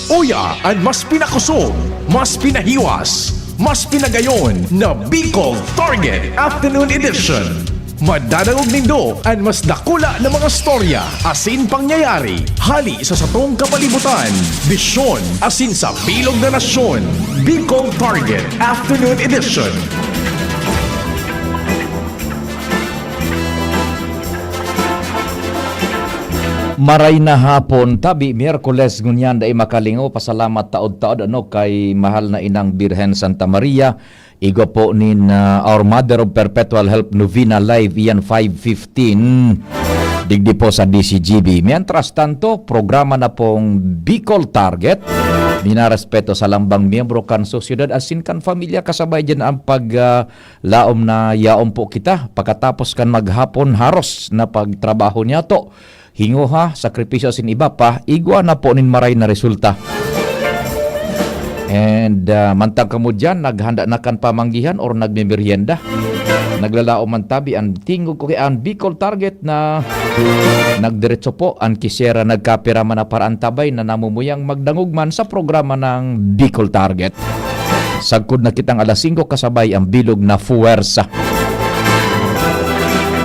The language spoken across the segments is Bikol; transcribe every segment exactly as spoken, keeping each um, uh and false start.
Uya an mas pinakosog, mas pinahiwas, mas pinagayon na Bicol Target Afternoon Edition. Madadangog nindo an mas dakula na mga storya asin pangyayari hali sa satong kapalibutan, bisyon asin sa bilog na nasyon. Bicol Target Afternoon Edition. Maray na hapon, tabi Miyerkules ngunyan, dai makalingaw pasalamat taod-taod, ano, kay mahal na Inang Birhen Santa Maria, igwa po nin, ah, Our Mother of Perpetual Help Novena Live, iyan five fifteen, digdi po sa D C G B. Mientras tanto, programa na pong Bicol Target. Minarespeto sa lambang miyembro kan sosyedad asin kan pamilya, kasabay dyan ang pag, ah, laom na yaon po kita pakatapos kan maghapon haros na pagtrabaho niyato. Hingoha, sakripisyo asin iba pa, igwa na po nin maray na resulta. And, ah, mantang kamo diyan, naghanda na kan pamanggihan or nagmemeryenda. Naglalaom man tabi an tingog ko kay an Bicol Target na nagdiretso po an kisera, nagkapira man na paraan tabay na namumuyang magdangog man sa programa ng Bicol Target. Sagkod na kitang alas singko kasabay ang bilog na fuwersa.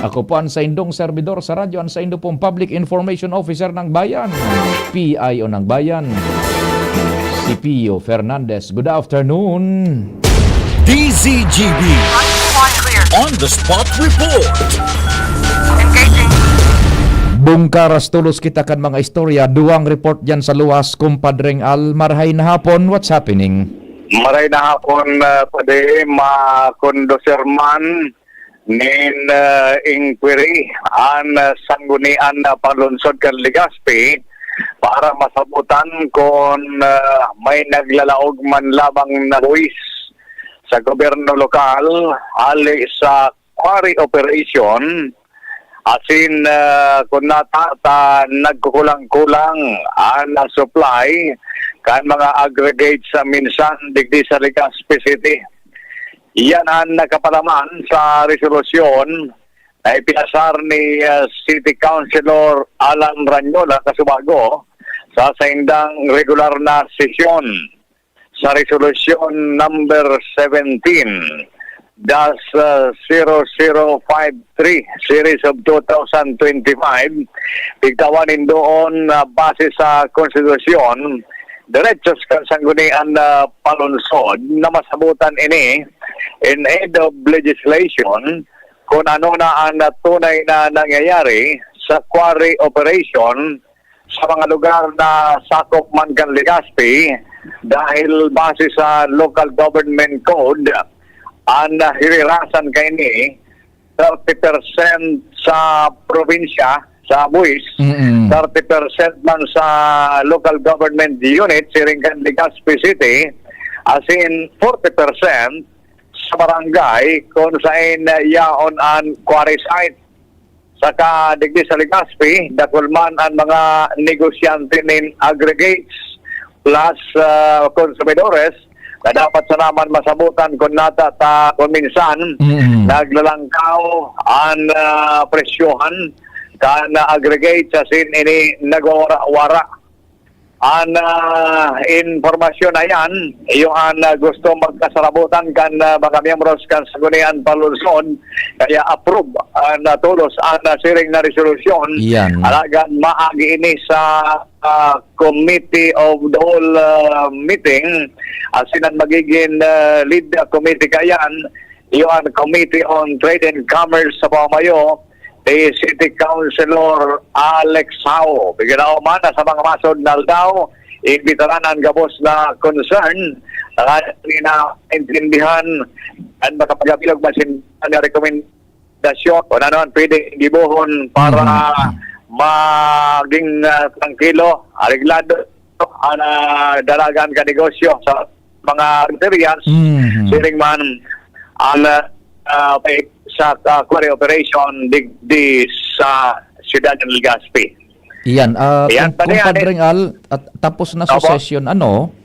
Ako po ang saindong servidor sa radyo, ang saindo pong Public Information Officer ng Bayan, P I O ng Bayan, si Pio Fernandez. Good afternoon. D Z G B On the Spot Report. Bungkaras tolos kita kan mga istorya. Duwang report diyan sa luwas, Kumpadreng Al. Marhay na hapon, what's happening? Maray na hapon, ah, Padi, makonduser man nin, ah, inquiry an, ah, Sanggunian na Panlunsod kan Legazpi para masabotan kun, ah, may naglalaog man lamang na buwis sa gobyerno lokal hali sa quarry operation. Asin, ah, kun nata ta nagkukulang-kulang an supply kan mga aggregates sa minsan digdi sa Legazpi City. Iyan an nakapalaman sa resolusyon na ipinasar ni, ah, City Councilor Alan Rañola Casubago sa saindang regular na sesyon. Sa Resolusyon Number seventeen dash zero zero five three Series of two thousand twenty-five, pigtawan nin doon na base sa Konstitusyon, derechos kan Sanggunian na Panlunsod na masabotan ini in aid of legislation kun ano na an tunay na nangyayari sa quarry operation sa mga lugar na sakop man kan Legazpi, dahil base sa Local Government Code, an hirirasan kaini, thirty percent sa probinsya, sa buwis, Mm-mm. thirty percent man sa local government unit, siring kan Legazpi City, asin forty percent sa barangay kung sain yaon an quarry site. Saka digdi sa Legazpi, dakul man an mga negosyante nin aggregates plus, ah, konsumidores na dapat sana man masabotan kun nata ta kun minsan Mm. naglalangkaw an, ah, presyohan kan aggregates asin ini nagwawara-wara. An, ah, impormasyon na yan, iyo an, ah, gusto magkasarabotan kan, ah, mga miyembros kan Sanggunian Panlunsod, kaya approve an, ah, tolos an, ah, siring na resolusyon. Iyan. Alagad maagi ini sa, ah, Committee of the Whole, ah, meeting, asin an magiging, ah, lead committee kayan, iyo an Committee on Trade and Commerce sa pamamayo ni City Councilor Alex Hao. Bigyan ako man na sa mga masod na aldaw, imbitaran an gabos na concern, tanganing naintindihan an makapagabilog masin na rekomendasyon o ano an pwedeng gibohon para Mhm. maging, ah, trangkilo, areglado an, ah, dalagan ka negosyo sa mga areas, Mhm. siring man an, ah, ah, sa, ah, quarry operation digdi sa siyudad ng Legazpi. Iyan, ah, Iyan, kum-, pati yan, kumpadreng Al, at tapos na Opo. Session, ano?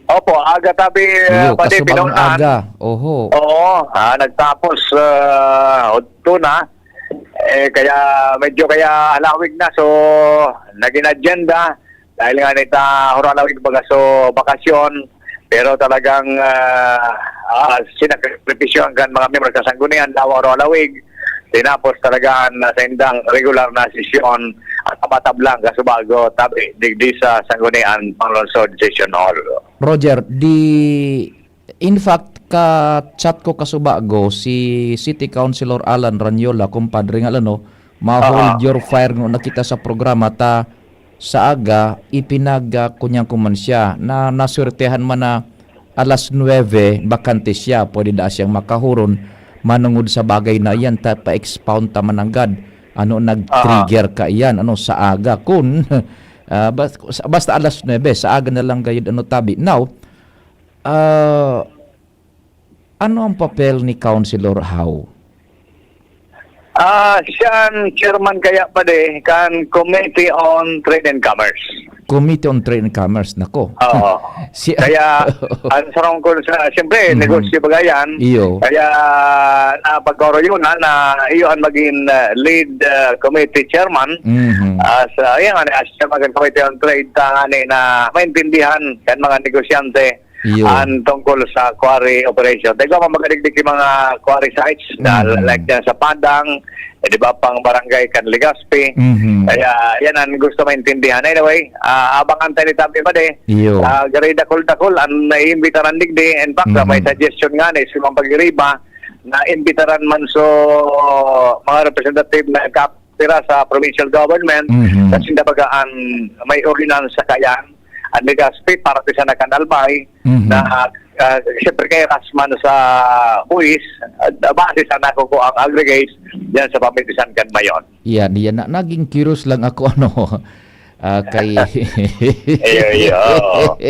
Opo, aga tabi, ah, Iyo, pati kasubang pinunan. Aga. Oho. Oo, ah, nagtapos, ah, udto na. Eh, kaya medyo kaya halawig na. So, naging agenda, Dahil nga nita Huralawig baga so bakasyon, pero talagang, ah, ah, sinakripisyohan kan mga miyembro sa Sanggunian, dawa Huralawig. Tinapos talaga an, ah, saindang regular na sesyon at tabatab lang kasubago tabi digdi sa Sanggunian Panglungsod Session Hall. Roger, di, in fact, ka-chat ko kasubago si City Councilor Alan Ranyola, kumpadre, nga ano, ma-hold Aha. your fire no nakita sa programa ta sa aga, ipinag, ah, kunyang kuman siya, na naswertehan man na alas nuebe, bakante siya, pwede daa siyang makahuron, manungod sa bagay na iyan, ta pa-expound ta mananggad, ano nag-trigger ka iyan, ano, sa aga, kun, ah, bas-, basta alas nuebe, sa aga na lang gayud, ano, tabi. Now, ah, ano ang papel ni Councilor Howe? Ah, siya ang chairman kaya, padi, kan Committee on Trade and Commerce. Committee on Trade and Commerce, nako. Oo. Si Kaya, ang sarong ko sa, siyempre, Mhm. negosyo baga yan. Iyo. Kaya, napagkaroon na, na iyo ang maging, ah, lead, ah, committee chairman. Mhm. As, ah, yan, as chairman kan Committee on Trade, ta, nga ni, na maintindihan kan mga negosyante Iyo. an tungkol sa quarry operation. Tayo pa magadigdig yung mga quarry sites, na Mhm. like dyan sa Padang, eh, di ba, pang barangay kan Legazpi. Mhm. Kaya yan ang gusto maintindihan. Anyway, ah, abangan tayo ni Tabi Made. Iyo. Ah, gari dakul-dakul ang naiimbitaran digdi. In fact, Mhm. may suggestion nga na isang pag-iriba na imbitaran man so mga representative na kap-, pira sa provincial government, Mhm. kasi kumbaga an may ordinansa kaya an Legazpi para sa nakan Albay Mhm. na, ah, siyempre kay Rasman sa buwis, ah, base sa nakukuha ang aggregates diyan sa pamitisan kan Mayon. Yan, yan na, naging curious lang ako, ano, ah, kay Iyo, iyo, oo.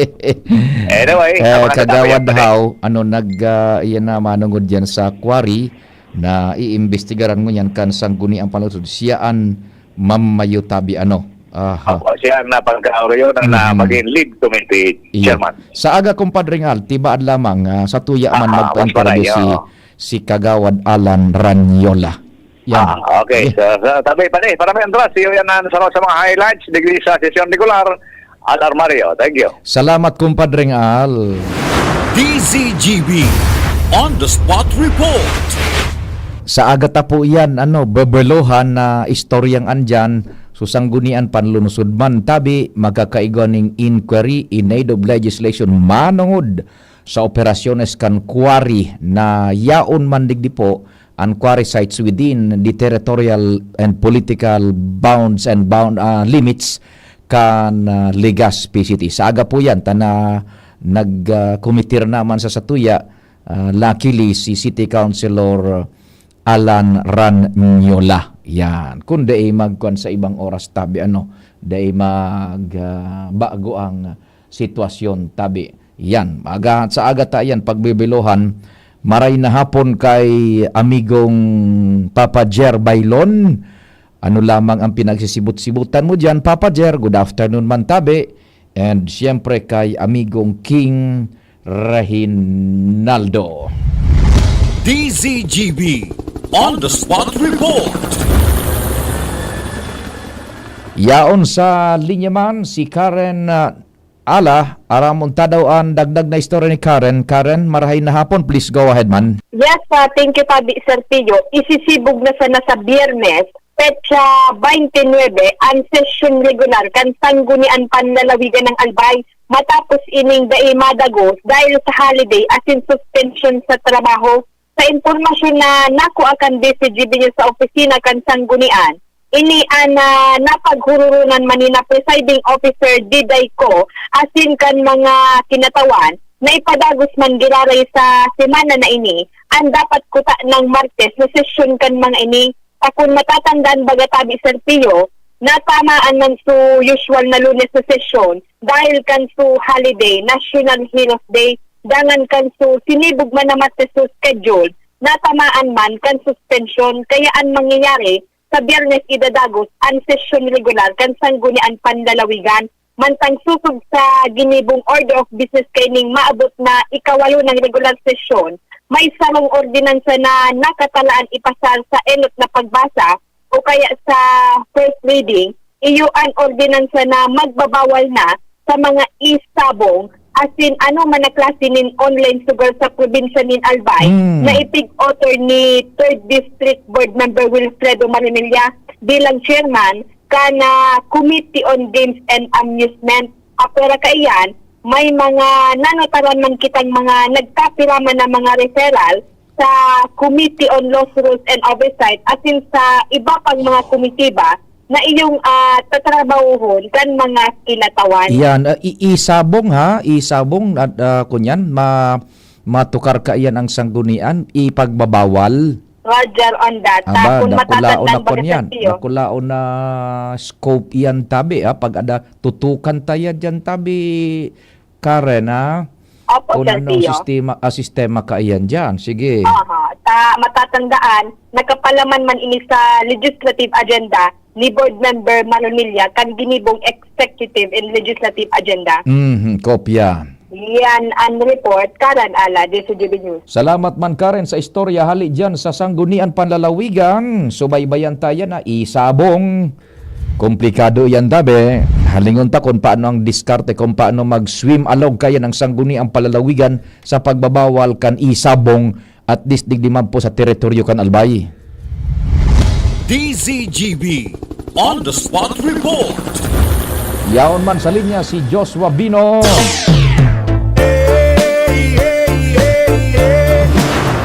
Anyway, Eh, abangan ta Kagawad tabi, Hao, ano, nag, ah, yan na, manungod yan sa quarry, na iimbestigaran ngunyan kan Sangguniang Panlungsod, siya an mamayo tabi, ano. Aha. Opo, siya ang napagkaroon na, Mhm. maging lead committee Iyo. chairman. Sa aga, Compadre Ngal, tibaad lamang, ah, sa tuya man Aha, magpa-interview mas malay, si, oo. si Kagawad Alan Ranyola. Yan. Ah, okay. Sige. So, sa tabi pa ni, para may andras, iyo yan ang sarong sa mga highlights, digdi sa sesyon regular, Al Armario. Thank you. Salamat, Compadre Ngal. D Z G B On the Spot Report. Sa aga ta po iyan, ano, bebelohan na istoryang andyan, so Sanggunian Panlungsod man, tabi, magkakaigwa ning inquiry in aid of legislation manungod sa operasyones kan quarry na yaon man digdi po an quarry sites within the territorial and political bounds and bound, ah, limits kan, ah, Legazpi City. Sa aga po yan, ta na nag, ah, kumitir naman sa satuya, ah, luckily, si City Councilor Alan Ranyola. Yan. Kung dai magkuan sa ibang oras, tabi, ano, dai mag, ah, bago ang sitwasyon, tabi. Yan. Aga, sa aga ta yan, pagbibilohan, maray na hapon kay amigong Papa Jer Bailon. Ano lamang ang pinagsisibot-sibutan mo diyan, Papa Jer? Good afternoon man, tabi. And siyempre kay amigong King Rehinaldo. D Z G B On the Spot Report. Yaon sa linya man si Karen, ah, Ala, aram unta daw an dagdag na istorya ni Karen. Karen, marahay na hapon. Please go ahead man. Yes, ah, thank you, Tabi Sergio. Isisibog na sana sa Biyernes, petsa twenty-nine, ang sesyon regular kan Sanggunian Panlalawigan ng Albay matapos ining dai madagos dahil sa holiday asin suspension sa trabaho. Sa impormasyon na nakua kan D Z G B News sa opisina kan Sanggunian, ini an, ah, napaghururunan man ni na Presiding Officer Diday Co asin kan mga kinatawan na ipadagos man giraray sa semana na ini an dapat kuta ng Martes na sesyon kan mga ini. Sa kun matatandaan baga, Tabi Sergio, natamaan man su usual na Lunes na sesyon dahil kan su holiday, National Heroes Day, dangan kan su sinibog man na Martes su schedule, natamaan man kan suspensyon. Kaya an mangyayari, sa Biyernes idadagos an sesyon regular kan Sanggunian Panlalawigan. Mantang sosog sa ginibong order of business kaining maabot na ikawalo ng regular sesyon, may sarong ordinansa na nakatalaan ipasar sa enot na pagbasa o kaya sa first reading. iyo an ordinansa na magbabawal na sa mga e-sabong, asin ano man na klase nin online sugal sa probinsya nin Albay, Hmm. na ipig-author ni Third District Board Member Wilfredo Marinilla bilang chairman kan, ah, Committee on Games and Amusement. Apwera kaiyan, may mga nanotaran man kitang mga nagkapira man na mga referral sa Committee on Laws, Rules and Oversight, asin sa iba pang mga komitiba na iyong, ah, tatrabahohon kan mga kinatawan. Yan, ah, i-, isabong ha, isabong at, ah, kunyan, ma-, matukar kaiyan ang sanggunian, ipagbabawal. Roger on that. Aba, Kung dakulaon matatandaan na baga, kunyan, Sir Tio. Dakulaon na scope iyan tabi, ha, pag ada, tutukan ta yan dyan tabi, Karen, ha? Opo, Kung Sir anong Tio. sistema, ah, sistema kaiyan dyan. Sige. Aha. Ta, matatandaan, nakapalaman man ini sa legislative agenda ni Board Member Maronilla kan ginibong executive and legislative agenda. Mhm, kopya. Yan ang report, Karen Ala, D C G B News. Salamat man, Karen, sa istorya hali dyan sa Sanggunian Panlalawigan. Subaybayan ta yan, ha, isabong. Komplikado yan, tabi. Halingon ta kung paano ang diskarte, kung paano mag-swim along kaya ng Sangguniang Palalawigan sa pagbabawal kan isabong at disdigdi man po sa teritoryo kan Albay. D Z G B On the Spot Report. Yaon man sa linya si Joshua Bino.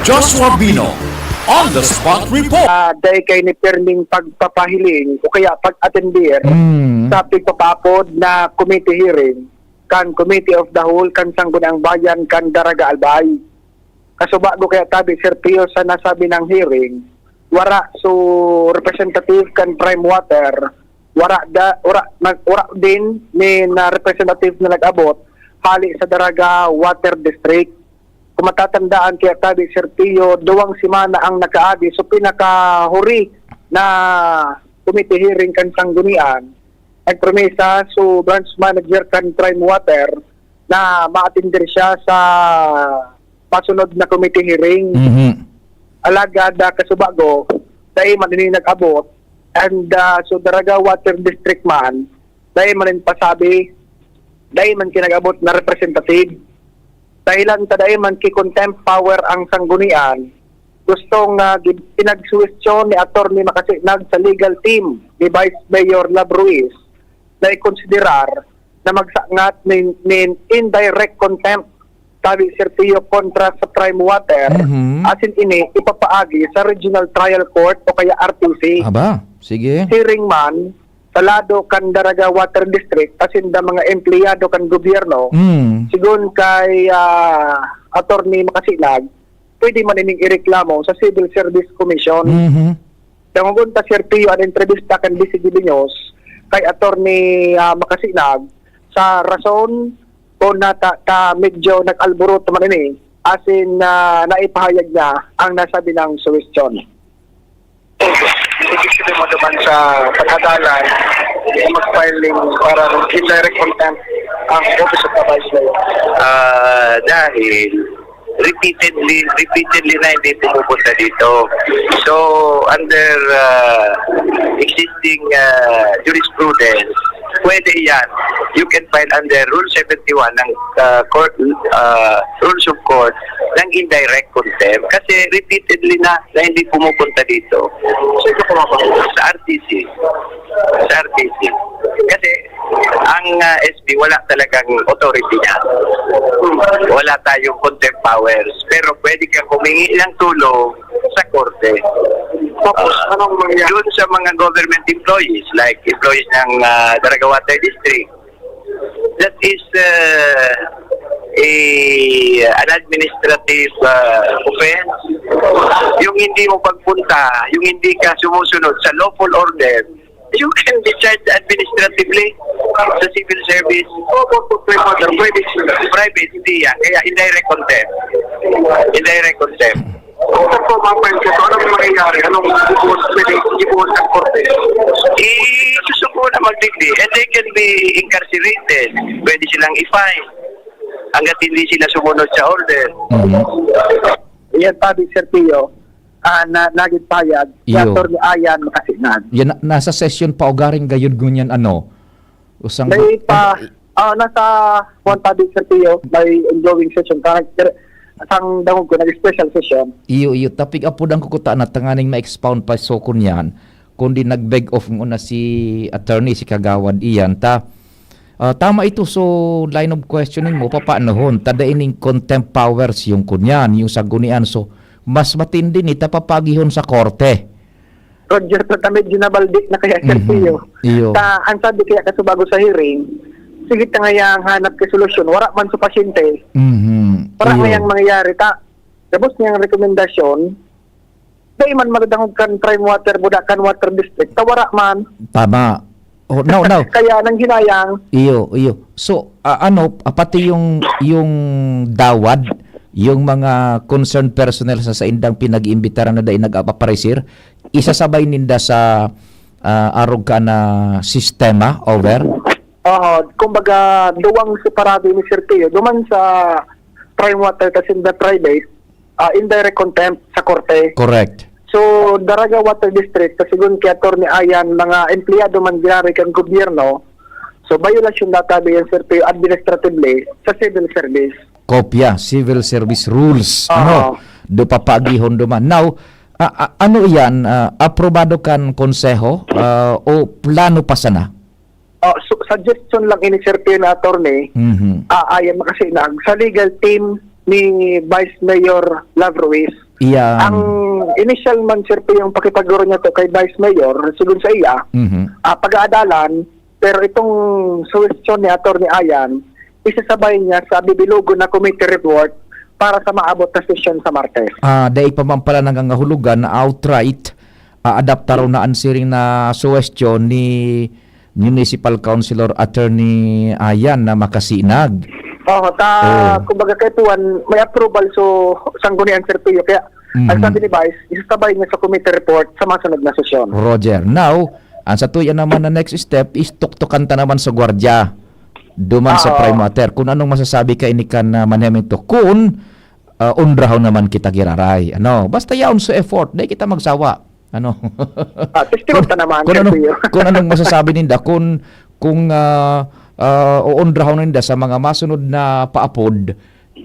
Joshua Bino on the Spot Report. Ah, dai kay ni pirming pagpapahiling o kaya pag-atender Hmm. sa pigpapapod na committee hearing kan Committee of the Whole kan Sangguniang Bayan kan Daraga Albay. Kasubago kaya tabi, Sir Pio, sa nasabi ng hearing, wara so representative kan Prime Water, wara da, wara, nag-, wara din ni na representative na nag-abot hali sa Daraga Water District. Kung matatandaan kaya tabi, Sir Pio, duwang semana ang nakaagi. So, pinakahuri na committee hearing kan Sanggunian, nagpromesa so branch manager kan Prime Water na ma-attender siya sa pasunod na committee hearing. Mhm. Alagad, ah, kasubago, dai man ini nag-abot. And, ah, so Daraga Water District man, dai man nin pasabi, dai man kinag-abot na representative. Dahilan ta dai man ki contempt power ang sanggunian, gustong, ah, gi-, pinagsuwestiyon ni Attorney Makasinag sa legal team ni Vice Mayor Lab Ruiz na ikonsiderar na magsangat nin, nin indirect contempt, sabi Sir Pio, kontra sa Prime Water, Mhm. asin ini ipapaagi sa Regional Trial Court o kaya R T C. Aba, sige. Siring man, sa lado kan Daraga Water District, asin da mga empleyado kan gobyerno, Mm. sigon kay, ah, Attorney Makasinag, pwede man ining ireklamo sa Civil Service Commission. Mhm. Dangogon ta, Sir Pio, an entrevista kan D C G B News kay Attorney, ah, Makasinag sa rason kung nata-, ta medyo nag-alboroto man ini, asin, ah, naipahayag niya ang nasabi niyang suwestiyon. Ibig sabihin mo naman sa pagkadalan, mag-filing para indirect contempt ang Office of the Vice Mayor? Ah, dahil repeatedly, repeatedly na hindi pumupunta dito. So, under, ah, existing, ah, jurisprudence, pwede yan. You can file under Rule seventy-one ng, ah, court, ah, Rules of Court ng indirect contempt. Kasi repeatedly na, na hindi pumupunta dito. Sino pumupunta? Sa R T C. Sa R T C. Kasi ang, ah, S P wala talagang authority niya. Wala tayong contempt powers. Pero pwede kang humingi ng tulong sa korte. Tapos, Ah, anong mangyayari? Doon sa mga government employees, like employees ng, ah, Daraga Water District, that is, ah, a, an administrative, ah, offense. Yung hindi mo pagpunta, yung hindi ka sumusunod sa lawful order, you can be charged administratively sa civil service. Opo, opo, pwede, sir. Pwede, sir. Private, hindi yan. Kaya indirect contempt. Indirect contempt. Sir, po, mapahinggan ko, anong mangyayari? Anong ibubuhos, pwede ibuhos ng korte? Isusuko na magdigdi, and they can be incarcerated. Pwede silang i-fine hanggat hindi sila sumunod sa order. Mhm. Yan, sabi, Sir Pio, ah, na naging pahayag si Iyo. Attorney Ayan Makasinag. Yan, na- nasa session pa o garing gayud ngunyan, ano? Usang May gu- pa, ah, nasa Juan Tabi, Sir Pio, may ongoing session. Parang, sang dangog ko, nag-special session. Iyo, iyo. Tapig apod ang kukuta na tanganing ma-expound pa so kunyan, kundi nag-beg off muna si attorney, si Kagawad Ian. Ta, ah, tama ito. So, line of questioning mo, papaanohon? Ta dai ning contempt powers yung kunyan, yung sagunian. So, mas matindi ni ta papagihon sa korte. Roger, ta, ta medyo nabaldik na kaya, Sir Mhm. Pio. Iyo. Ta, ang sabi kaya kaso bago sa hearing, sige ta ngayang hanap kay solusyon, wara man sa pasyente, Mhm. wara Iyo. ngayang mangyayari. Ta, gabos niyang rekomendasyon, dai man madadangog kan Prime Water, buda kan Water District, ta wara man. Tama. Oh, now, now. Kaya nang hinayang. Iyo, iyo. So, ah, ano, ah, pati yung, yung dawad, yung mga concerned personnel sa saindang pinag-iimbitaran na dai nag-aparisir, isasabay ninda sa, ah, arog ka na sistema, over? Oo, kumbaga, duwang separado ni Sir Pio. Duman sa Prime Water, tas in the private, ah, indirect contempt sa korte. Correct. So, Daraga Water District, sa sigon ki Attorney Ayan, mga empleyado man giraray kan gobyerno, so, bayolasyon data yan, Sir Pio, administratively sa civil service. Kopya, civil service rules. Oo. Ano? Do papagihon duman. Now, a- a- ano iyan? Ah, aprobado kan konseho? Ah, o plano pa sana? Oh, su- suggestion lang ini, Sir Pio, na attorney. Mhm. Ah, ayan, makasinag sa legal team ni Vice Mayor Love Ruiz. Iyan. Ang initial man, Sir Pio, yung pakipaguro niya to kay Vice Mayor, sigon sa iya, Mhm. ah, pag-aadalan, pero itong suggestion ni Attorney Ayan, isasabay niya sa bibilugon na committee report para sa maabot na sesyon sa Martes. Ah, dai pa man pala nangangahulugan na outright, aadaptaron na an siring na suwestyon ni Municipal Councilor Attorney Ayan na Makasinag. Oo, ta, Oo. kumbaga, kay Puan, may approval, so, sanggunian, Sir Pio. Kaya, ang Mhm. sabi ni Vice, isasabay niya sa committee report sa masunod na sesyon. Roger. Now, ang satuya naman na next step is tuktukan ta naman sa gwardiya. Duman sa Oo. Prime Water. Kung anong masasabi ka ini kan, ah, manhemento. Kung, ah, onrahon naman kita giraray. Ano? Basta yaon sa effort. Dai kita magsawa. Ano? Ah, testimon ta naman, Kung Sir anong, Pio. kung anong masasabi ninda, kung, kung, ah, ah, oonrahon ninda sa mga masunod na paapod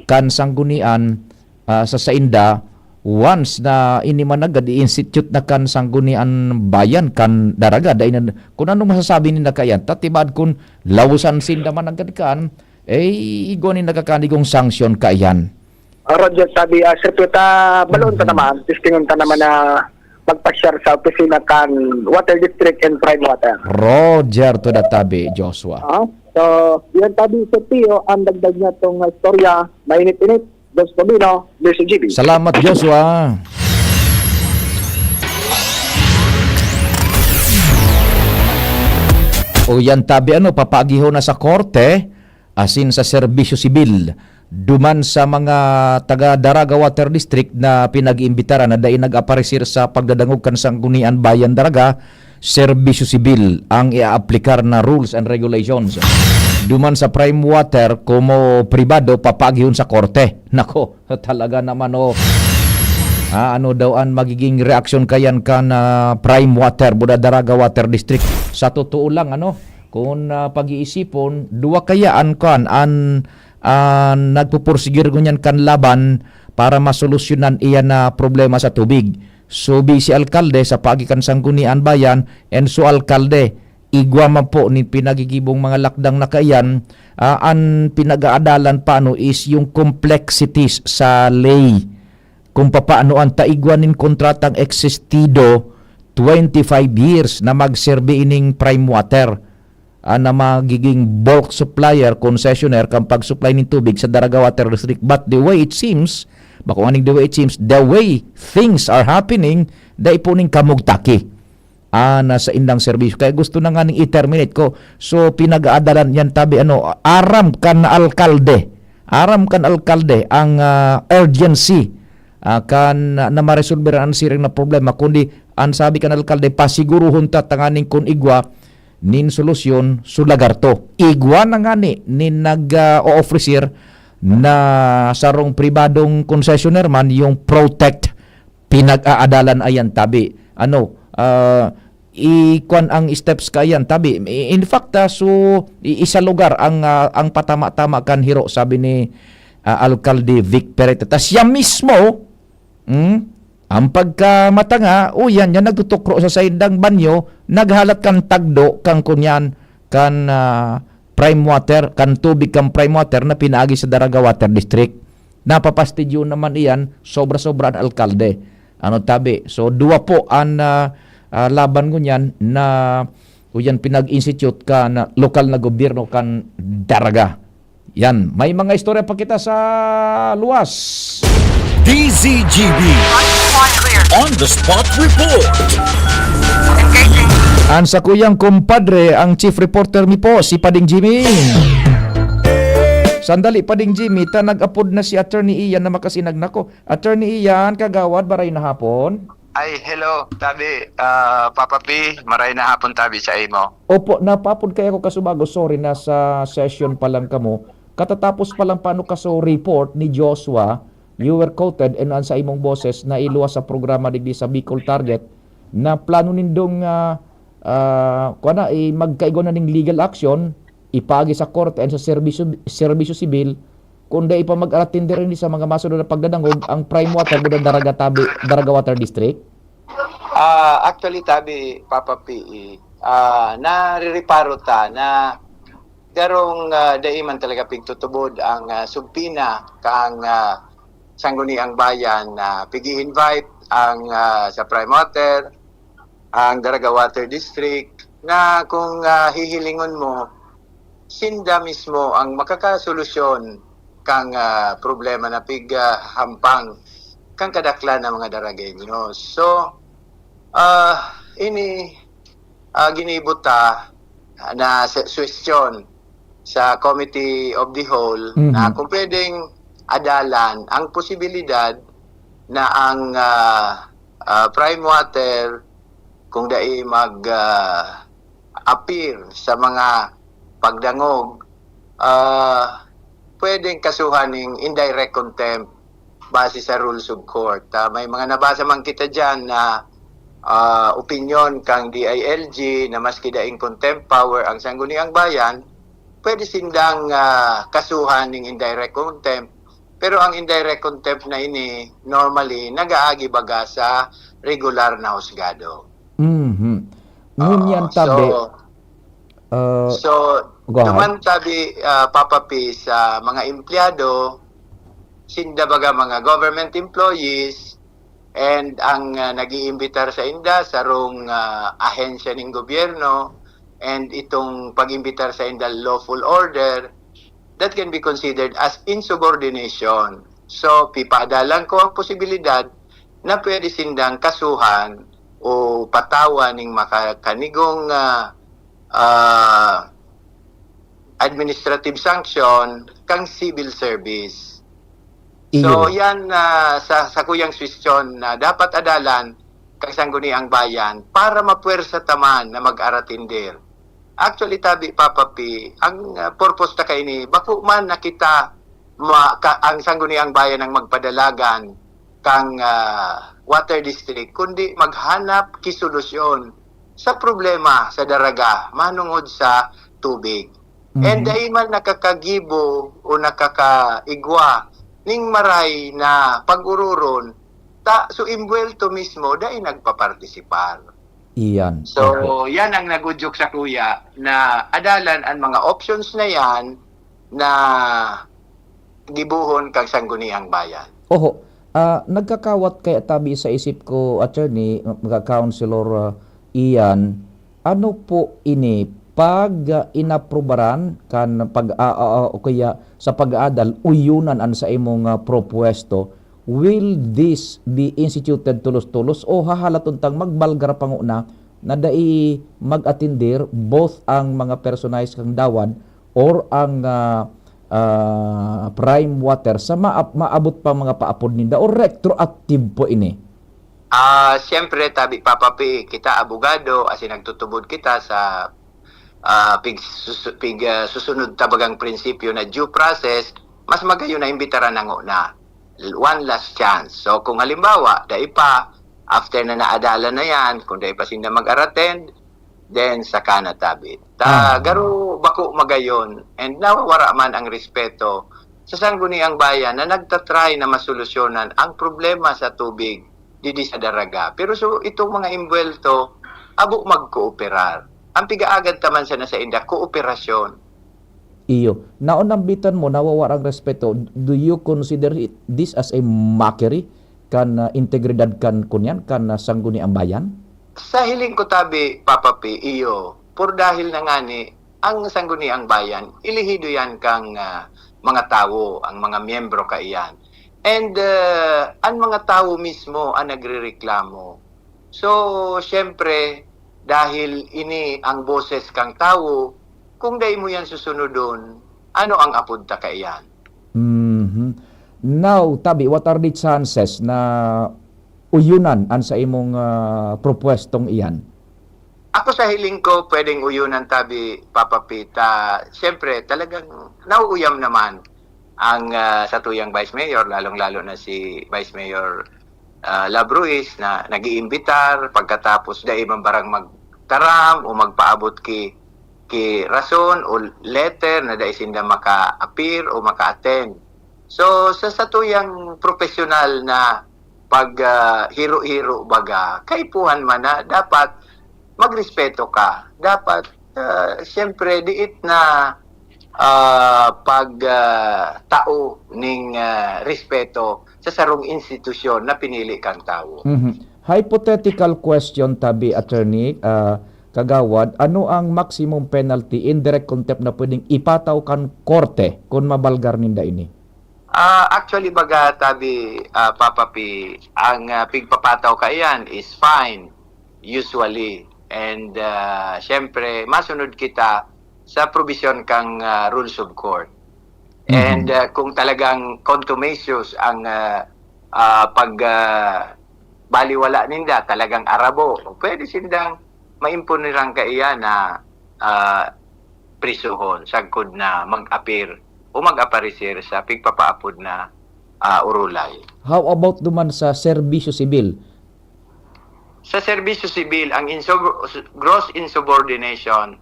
kan sanggunian, ah, sa sainda, once na ini man agad i-institute na kan sanggunian bayan, kan Daraga, dai na, kung anong masasabi ninda kaiyan, ta tibaad kun lawosan sinda man agad kan, eh, igwa ninda kakanigong sanction kaiyan. Ah, Roger, sabi, ah, Sir Pio, ta, balon ta Mhm. naman, testingon ta naman na magpasyar sa opisina kan Water District and Prime Water. Roger to the tabi, Joshua. Ah, so, yan tabi, Sir Pio, ang dagdag niya tong, ah, istorya, mainit-init, Dos Pabino, Mister G B. Salamat, Joshua. O yan tabi, ano, papagihon na sa korte, asin sa serbisyo sibil. Duman sa mga taga Daraga Water District na pinag-iimbitaran na dai nag-aparisir sa pagdadangog kan Sanggunian Bayan Daraga, serbisyo sibil ang iaaplikar na rules and regulations. Duman sa Prime Water, komo pribado, papagihon sa korte. Nako, talaga naman, oh. Ah, ano daw ang magiging reaksyon kayan kan, ah, Prime Water, buda Daraga Water District? Sa totoo lang, ano, kung, ah, pag-iisipon, duwa kaya an, kuan, an, ah, nagpupursigir ngunyan kan laban para masolusyonan iyan na problema sa tubig. So, vice alkalde sa paagi kan Sanggunian Bayan and so alkalde, igwa man po nin pinagigibong mga lakdang na kaiyan, ah, an pinag-aadalan pa, ano, is yung complexities sa ley. Kung papaano an taigwa nin kontratang existido twenty-five years na magserbi ining Prime Water, ah, na magiging bulk supplier, concessionaire kan pag-supply nin tubig sa Daraga Water District. But the way it seems, bako nganing the way it seems, the way things are happening, dai po nin kamugtaki, ah, na sa indang serbisyo. Kaya gusto na nga ning i-terminate ko. So, pinag-aadalan yan, tabi, ano, aram kan alkalde. Aram kan alkalde ang, ah, urgency, ah, kan, na maresolber an siring na problema. Kundi, ang sabi kan alkalde, pasiguruhon ta tanganing kun igwa nin solusyon, sulagar to. Igwa na ngani nin nag, ah, o-ofrecer na sarong pribadong concessionaire man, yung Protect pinag-aadalan ayan tabi. Ano, ah, i-, kwan ang steps kaiyan tabi. I-, in fact, ah, so, i-, isa lugar ang, ah, ang patama-tama kan hiro, sabi ni, ah, Alkalde Vic Perete. Tas siya mismo, hmm, ang pagkamatanga, o yan, yan nagtutukro sa saindang banyo, naghalat kan tagdo, kan kunyan, kan, ah, prime water, kan tubig kan prime water na pinaagi sa Daraga Water District. Napapastidyo naman iyan, sobra-sobra an alkalde. Ano tabi? So, duwa po an, ah, ah, laban ngunyan na, o yan, pinag-institute kan lokal na gobyerno kan Daraga. Yan, may mga istorya pa kita sa luwas. D Z G B On the Spot Report. Ang sakuyang kumpadre, ang chief reporter mi po, si Pading Jimmy. Sandali, Pading Jimmy, ta nag-apod na si Attorney Ian na makasinag na ko. Attorney Ian, kagawad, maray na hapon. Ay, hello, tabi, ah, Papa P, maray na hapon tabi sa imo. Opo, napapod kaya ko kasubago, sorry, nasa session pa lang kamo. Katatapos pa lang paano kaso report ni Joshua, you were quoted and an sa imong boses na iluwas sa programa digdi sa Bicol Target na plano nindong, ah, ah, kuwan na, eh, magkaigwa na ning legal action, ipaagi sa korte and sa serbisyo, serbisyo sibil, kung dai pa mag-atender ini sa mga masunod na pagdadangog, ang prime water, gud ang Daraga Tabi, Daraga Water District? Ah, actually, tabi, Papa P E, ah, narireparo ta na garong, ah, dai man talaga pigtutubod ang, ah, subpina kang, ah, Sangguniang Bayan na pigi-invite ang, ah, sa Prime Water, ang Daraga Water District, na kung, ah, hihilingon mo, sinda mismo ang makakasolusyon kang, ah, problema na pig, ah, hampang kang kadaklan na mga Daragueños. So, ah, ini, ah, ginibo ta na sa suwestyon sa Committee of the Whole na Mhm. kung pwedeng adalan ang posibilidad na ang, ah, ah, Prime Water, kung dai mag, ah, appear sa mga pagdangog, ah, pwedeng kasuhan ning indirect contempt base sa rules of court. Ah, may mga nabasa man kita diyan na, ah, opinyon kang D I L G na maski daing contempt power ang Sangguniang Bayan, pwede sindang, ah, kasuhan ning indirect contempt. Pero ang indirect contempt na ini, normally, nag-aagi baga sa regular na husgado. Mhm. Ngunyan Oo, tabi, so, ah, so, go ahead. duman tabi, ah, Papa P, sa mga empleyado, sinda baga mga government employees, and ang, ah, nag-iimbitar sa inda, sarong, ah, ahensya ning gobyerno, and itong pag-imbitar sa inda lawful order, that can be considered as insubordination. So, pipadalan ko ang posibilidad na pwede sindang kasuhan o patawan ning makakanigong, ah, ah, administrative sanction kang civil service. So, Iyo. Yan, ah, sa, sa kuyang suwestyon na dapat adalan kang Sangguniang Bayan para mapuwersa ta man na mag-aratinder. Actually, tabi, Papa P, ang, ah, purpose ta kaini, bako man na kita ma-, ka-, ang Sangguniang Bayan ang magpadalagan kang, ah, water district, kundi maghanap ki solusyon sa problema sa Daraga manungod sa tubig. And Mhm. dai man nakakagibo o nakakaigwa ning maray na pag-ururon, ta, so imbuwelto mismo dai nagpapartisipar. Iyan. So, yan ang nagudyok sa kuya na adalan ang mga options na yan na gibohon kang Sangguniang Bayan. Oho. Ah, nagkakawat kaya tabi sa isip ko, attorney, mga counselor, ah, Ian, ano po ini pag, ah, inaprubaran kan pag, ah, ah, ah, o kaya sa pag-aadal, uyunan an sa imong, ah, propuesto, will this be instituted tulos-tulos o hahalaton tang magbalgar panguna na dai mag-atindir both ang mga personahe kan Dawan or ang, ah, ah, prime water sa maap-, maabot pa mga paapod ninda o retroactive po ini? Ah, siyempre, tabi, Papa P, kita abogado, asin nagtutubod kita sa, ah, pig-, susu-, pig-, ah, susunod ta bagang prinsipyo na due process, mas magayon na imbitaran na ngona. one last chance. So, kung halimbawa, dai pa, after na naadalan na yan, kung dai pa sinda mag-attend, then saka na tabi. Ta, Ah. Garo bako magayon, and nawawara man ang respeto sa Sangguniang Bayan na nagtatry na masolusyonan ang problema sa tubig didi sa Daraga. Pero so, itong mga imbuwelto, abo magkooperar. Ang pigaagad ta man sana sa inda, kooperasyon. Iyo. Naon nambitan mo, nawawara ang respeto. Do you consider it, this as a mockery kan, ah, integridad kan, kunyan, kan, ah, Sangguniang Bayan? Sa hiling ko tabi, Papa P, iyo. Por dahil na ngani, ang Sangguniang Bayan, ilihido yan kang, ah, mga tawo, ang mga miyembro kaiyan. And, ah, ang mga tawo mismo ang nagrereklamo. So, siyempre, dahil ini ang boses kang tawo, kung dai mo yan susunodon, ano ang apod ta kaiyan? Mhm. Now, tabi, what are the chances na uyunan an sa imong, ah, propwestong iyan? Ako sa hiling ko, pwedeng uyunan tabi, Papa P, ta siyempre, talagang nauuyam naman ang, ah, satuyang Vice Mayor, lalong-lalo na si Vice Mayor, ah, Labruis na nag-iimbitar, pagkatapos dai man barang magtaram o magpaabot ki, ki rason o letter na dai sinda maka-appear o maka-attend. So, sa satuyang professional na pag, ah, hiro-hiro baga, kaipuhan man na dapat magrespeto ka. Dapat, ah, siyempre, diit na, ah, pag, ah, tao ning, ah, respeto sa sarong institusyon na pinili kang tawo. Mhm. Hypothetical question tabi, Attorney, ah, Kagawad, ano ang maximum penalty in direct contempt na pwedeng ipataw kan korte kun mabalgar ninda ini? Ah, actually, baga tabi, ah, Papa P, ang, ah, pigpapataw kaiyan is fine, usually. And, ah, siyempre, masunod kita sa probisyon kang, ah, rules of court. Mhm. And, ah, kung talagang contumacious ang, ah, ah, pag, ah, baliwala ninda, talagang arabo, pwede sindang maimponerang kaiyan na, ah, prisuhon sagkod na mag-appear o mag-aparecer sa pigpapaapod na, ah, urulay. How about duman sa serbisyo sibil? Sa serbisyo sibil, ang insob-, gross insubordination,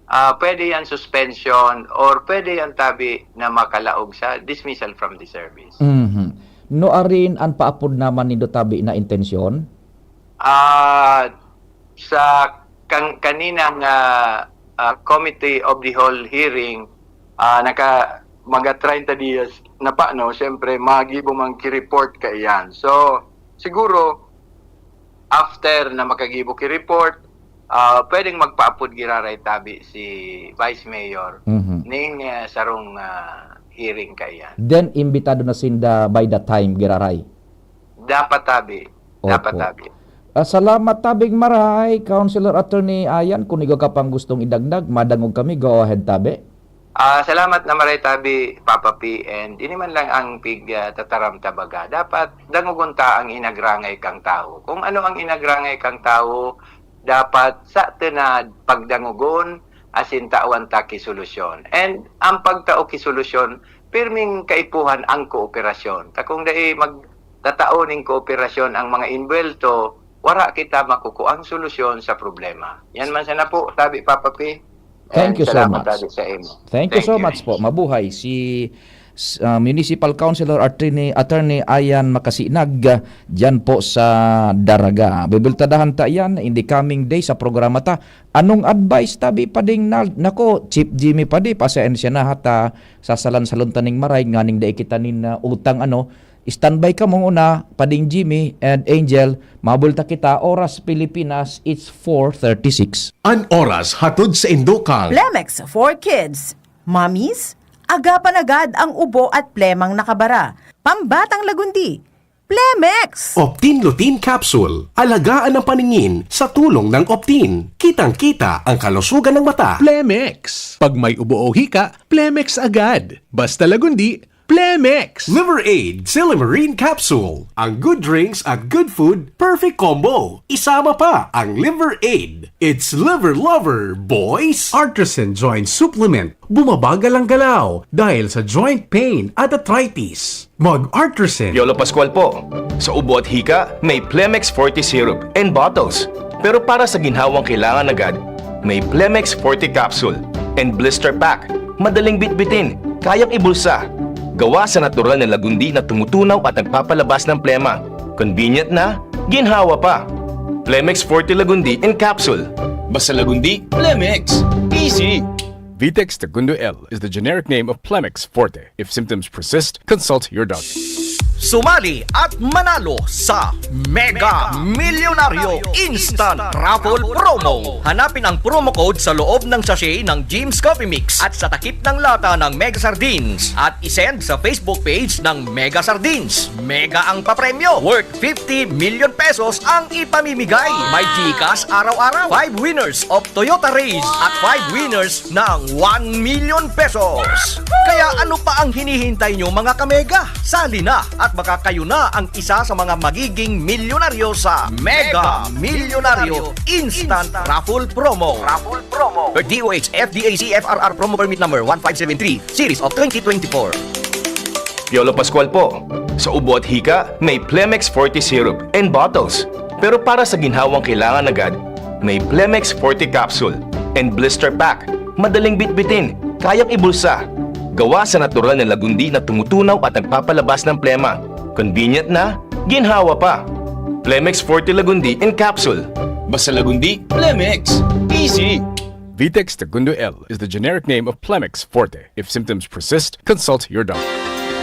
ah, pwede yan suspension or pwede yan tabi na makalaog sa dismissal from the service. Mhm. Nuarin an paapod naman nindo tabi na intensyon? Ah, sa kan-, kanina nga, ah, Committee of the Whole hearing, ah, naka-, mga treinta dias na pa, no? Siyempre, magibo man ki-report kaiyan. So, siguro, after na makagibo ki-report, ah, pwedeng magpaapod giraray tabi si Vice Mayor Mhm. ning, ah, sarong, ah, hearing kaiyan. Then, imbitado na sinda by the time giraray? Dapat tabi. Dapat Opo. tabi. Ah, salamat tabing maray, Councilor Attorney Ayan. Kung igwa ka pang gustong idagdag, madangog kami. Go ahead, tabi. Ah, salamat na maray tabi, Papa P, and ini man lang ang pig, ah, tataram ta baga. Dapat dangogon ta ang inagrangay kang tawo. Kung ano ang inagrangay kang tawo, dapat sa ta na pagdangogon, asin tawan ta ki solusyon. And ang pagtao ki solusyon, pirming kaipuhan ang kooperasyon. Ta kung dai magtatao ning kooperasyon ang mga inbuwelto, wara kita makukuang solusyon sa problema. Yan man sana po, tabi, Papa P. Thank And you so salamat, much. tabi, sa imo. Thank you Thank so you. much po. Mabuhay si s-, ah, Municipal Councilor Attorney, Attorney Ayan Makasinag, ah, dyan po sa Daraga. Bibultadahan ta yan in the coming days sa programa ta. Anong advice tabi pa ding nal-, nako, Chief Jimmy pa di, pasensya na ha ta, sasalan-salon ta ning maray, nganing dai kita nin, ah, utang, ano, Standby kamo nguna, pading Jimmy and Angel, mabulta kita, oras Pilipinas, it's four thirty-six. An oras hatod sa indo kang Plemex for Kids. Mommies, agapan agad ang ubo at plemang nakabara. Pambatang lagundi, Plemex! Optin Lutein Capsule. Alagaan ang paningin sa tulong ng Optin. Kitang-kita ang kalusugan ng mata. Plemex. Pag may ubo o hika, Plemex agad. Basta lagundi, Plemex! Liver Aid, Silimarin Capsule. Ang good drinks at good food, perfect combo. Isama pa ang Liver Aid. It's Liver Lover, boys! Artisan Joint Supplement. Bumabagal ang galaw dahil sa joint pain at arthritis. Mag-Artisan. Piolo Pascual po. Sa ubo at hika, may Plemex Forte Syrup and bottles. Pero para sa ginhawang kailangan agad, may Plemex Forte Capsule and Blister Pack. Madaling bitbitin, kayang ibulsa. Gawa sa natural na lagundi na tumutunaw at nagpapalabas ng plema. Convenient na, ginhawa pa. Plemex Forte Lagundi in Capsule. Basta Lagundi, Plemex. Easy! Vitex Segundo L is the generic name of Plemex Forte. If symptoms persist, consult your doctor. Sumali at manalo sa Mega Milyonaryo Instant Raffle Promo. Hanapin ang promo code sa loob ng sachet ng Jim's Coffee Mix at sa takip ng lata ng Mega Sardines at isend sa Facebook page ng Mega Sardines. Mega ang papremyo, worth fifty million pesos ang ipamimigay. May GCash araw-araw, five winners of Toyota Race at five winners ng one million pesos. Kaya ano pa ang hinihintay nyo, mga kamega? Sali na at baka kayo na ang isa sa mga magiging milyonaryo sa Mega Milyonaryo Instant Raffle Promo. Raffle Promo. D O H F D A C F R R Promo Permit Number one five seven three, Series of twenty twenty-four. Piolo Pascual po. Sa ubo at hika, may Plemex Forte Syrup and bottles. Pero para sa ginhawang kailangan agad, may Plemex Forte Capsule and Blister Pack. Madaling bitbitin, kayang ibulsa. Gawa sa natural na lagundi na tumutunaw at nagpapalabas ng plema. Convenient na, ginhawa pa. Plemex Forte Lagundi in Capsule. Basta Lagundi, Plemex. Easy! Vitex Segundo L is the generic name of Plemex Forte. If symptoms persist, consult your doctor.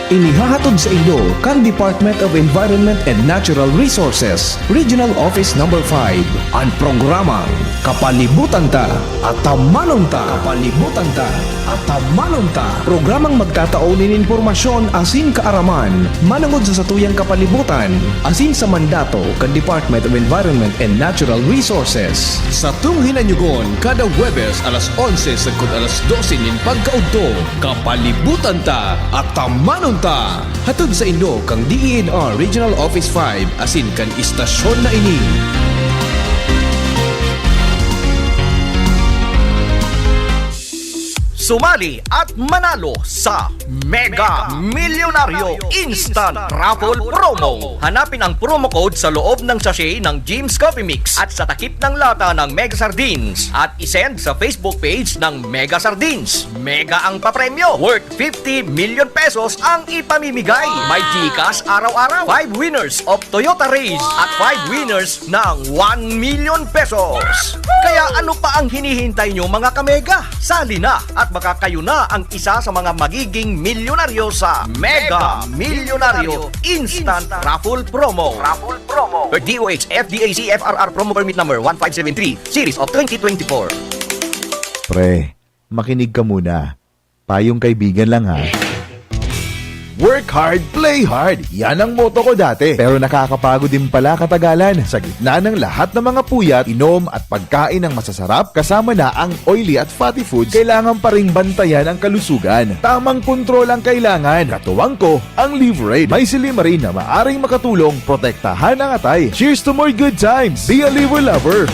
Inihahatod sa inyo kan Department of Environment and Natural Resources, Regional Office Number five, an programang Kapalibutan Ta, Atamanon Ta. Kapalibutan Ta, Atamanon Ta. Programang magtatao nin impormasyon asin kaaraman manongod sa satuyang kapalibutan asin sa mandato kan Department of Environment and Natural Resources. Satong hinanyugon kada Huwebes alas onse sagkod alas dose nin pagkaudto. Kapalibutan Ta, Atamanon Ta! Hatod sa inyo kan D E N R Regional Office five asin kan istasyon na ini. Sumali at manalo sa Mega Milyonaryo Instant Raffle Promo. Hanapin ang promo code sa loob ng sachet ng Jim's Coffee Mix at sa takip ng lata ng Mega Sardines at isend sa Facebook page ng Mega Sardines. Mega ang papremyo, worth fifty million pesos ang ipamimigay. May GCash araw-araw, five winners of Toyota Race at five winners ng one million pesos. Kaya ano pa ang hinihintay nyo, mga kamega? Sali na at baka kayo na ang isa sa mga magiging milyonaryo sa Mega Milyonaryo Instant Raffle Promo. Raffle Promo. D O H F D A C F R R Promo Permit Number one five seven three, Series of twenty twenty-four. Pre, makinig ka muna. Payong kaibigan lang, ha. Work hard, play hard. Yan ang motto ko dati. Pero nakakapagod din pala katagalan. Sa gitna ng lahat ng mga puyat, inom at pagkain ng masasarap, kasama na ang oily at fatty foods, kailangan pa ring bantayan ang kalusugan. Tamang kontrol ang kailangan. Katuwang ko, ang Liverade. May silimarin na maaring makatulong protektahan ang atay. Cheers to more good times! Be a Liver Lover!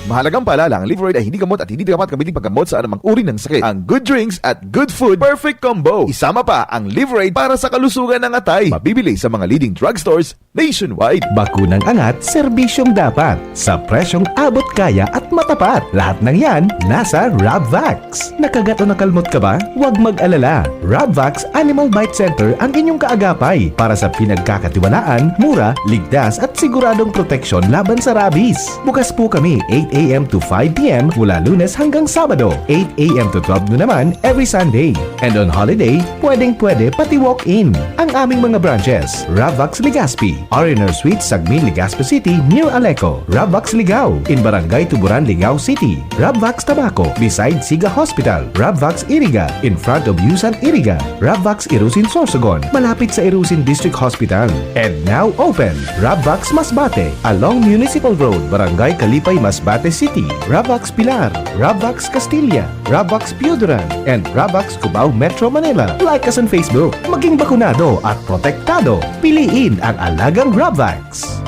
Mahalagang paalala, ang Liverade ay hindi gamot at hindi dapat gamitin paggamot sa anumang uri ng sakit. Ang good drinks at good food, perfect combo. Isama pa ang Liverade para sa kalusugan ng atay. Mabibili sa mga leading drugstores nationwide. Bakunang angat, serbisyong dapat, sa presyong abot kaya at matapat. Lahat ng yan, nasa Rabvax. Nakagat o nakalmot ka ba? Huwag mag-alala. Rabvax Animal Bite Center ang inyong kaagapay para sa pinagkakatiwalaan, mura, ligtas at siguradong proteksyon laban sa rabies. Bukas po kami eight a m to five p m mula Lunes hanggang Sabado, eight a m to twelve noon naman every Sunday. And on holiday, pwedeng-pwede pati walk-in. Ang aming mga branches, Rabvax Legazpi, R and R Suite, Sagmin, Legazpi City, near Aleco. Rabvax Ligao, in Barangay Tuburan, Ligao City. Rabvax Tabaco, beside Siga Hospital. Rabvax Iriga, in front of Yusan Iriga. Rabvax Irusin Sorsogon, malapit sa Irusin District Hospital. And now open, Rabvax Masbate, along Municipal Road, Barangay Kalipay, Masbate, City, Ravax Pilar, Ravax Castilla, Ravax Pioduran, and Ravax Cubao Metro Manila. Like us on Facebook. Maging bakunado at protektado. Piliin ang alagang Ravax.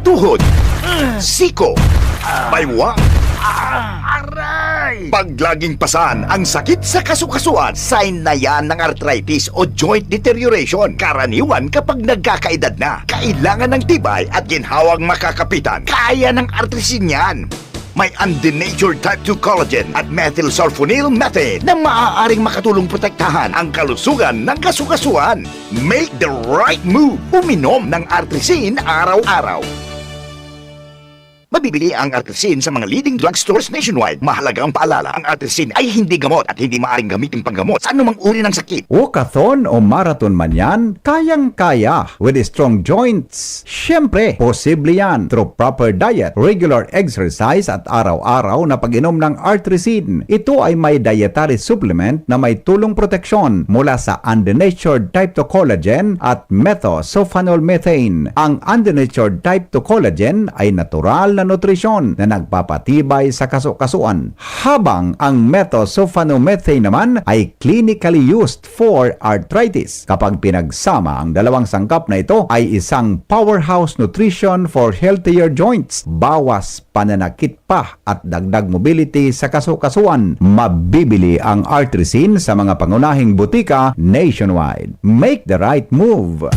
Tuhod, siko, baywang, aray! Pag laging pasan ang sakit sa kasukasuan, sign na yan ng arthritis o joint deterioration. Karaniwan kapag nagkakaedad na, kailangan ng tibay at ginhawang makakapitan. Kaya ng artrisin yan. May undenatured type two collagen at methylsulfonyl methane na maaaring makatulong protektahan ang kalusugan ng kasukasuan. Make the right move. Uminom ng Artrisin araw-araw. Mabibili ang Artrisin sa mga leading drugstores nationwide. Mahalagang paalala, ang Artrisin ay hindi gamot at hindi maaaring gamitin panggamot sa anumang uri ng sakit. Walkathon o marathon man yan, kayang-kaya with strong joints. Siyempre, posible yan through proper diet, regular exercise at araw-araw na pag-inom ng Artrisin. Ito ay may dietary supplement na may tulong proteksyon mula sa undenatured type two collagen at methosulfonol methane. Ang undenatured type two collagen ay natural na nutrisyon na nagpapatibay sa kasukasuan, habang ang methosulfonol methane naman ay clinically used for arthritis. Kapag pinagsama, ang dalawang sangkap na ito ay isang powerhouse nutrition for healthier joints. Bawas pananakit pa at dagdag mobility sa kasukasuan. Mabibili ang Artrisin sa mga pangunahing butika nationwide. Make the right move!